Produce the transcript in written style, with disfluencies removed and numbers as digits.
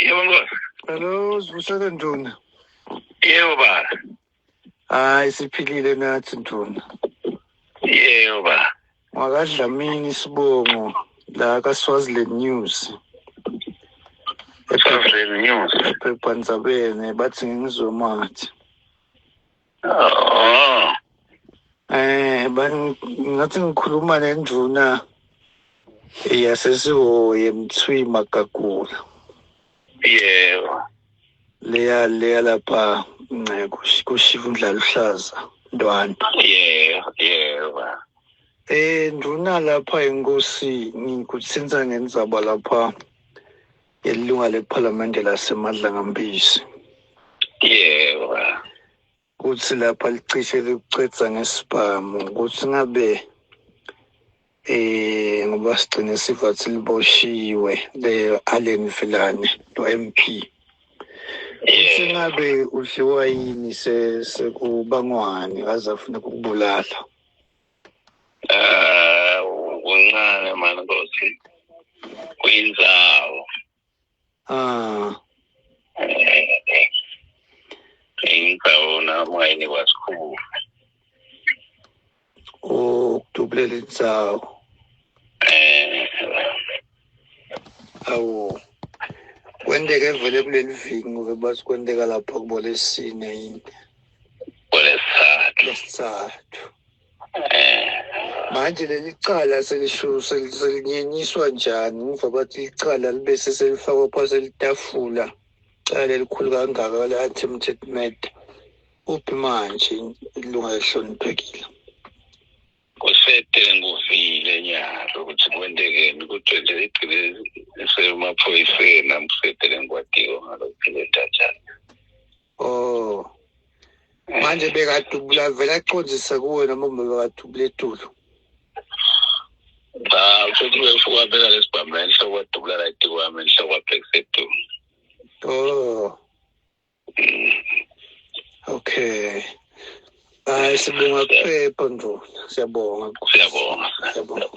Yebo Nkosi. Hello, sivusele Nduna. Yebo baba. Hayi siphilile nathi Nduna. Yebo baba. Wakadlamini isibongo la ka Swaziland News. Swaziland News. Ephephandzabeni bathi ngizomathi. Oh. Ngathi ngikhuluma nenduna yasesihoye Mthwi Magagula. Yebo. Leya lapha kushivundla luhlaza Ndwandwe. Yebo, yebo. Nduna lapha inkosi ngikutsinza ngendzaba lapha yelunga lephalamende laseMadlangampisi. Yebo. Kuthi lapha licishe likucedza ngesibhamu kuthi ngabe ngoba sigcine siva liboshiwe le Allen Vilane lo MP. Kuthi ngabe udliwa yini sekubangwani aze afune ukubulala? Kuncane mani Nkosi. Kuyindzawo. Indzawo nami ayinikwa sikhulu. Oh, kudubulela indzawo. Awu. Kwenteke vele kuleli viki ngoba bathi kwenteka lapha kubo lesine yini? Kulesithathu. Lesithathu. Manje leli cala selinyenyiswa njani? Ngiva bathi icala libe seselifakwa phasi elitafula. Icala elikhulu kangaka la attempted murder. Uphi manje ilunga elihloniphekile? Kusete nguvile nyalo ukuthi kwentekeni ukuthi nje igcine isemaphoyiseni nami kusete ngikwatiko ngalokhu lentatshana. Oh. Manje bekadubula vele acondzisa kuwe noma bekadubula etulu? Cha, uthi uyefuka beka lesibhamu enhloko wadubula la etikwami enhloko wabhekisa etulu. Oh. Okay. Hayi sibonga kuphepha Nduna. Siyabonga. Siyabonga. Siyabonga.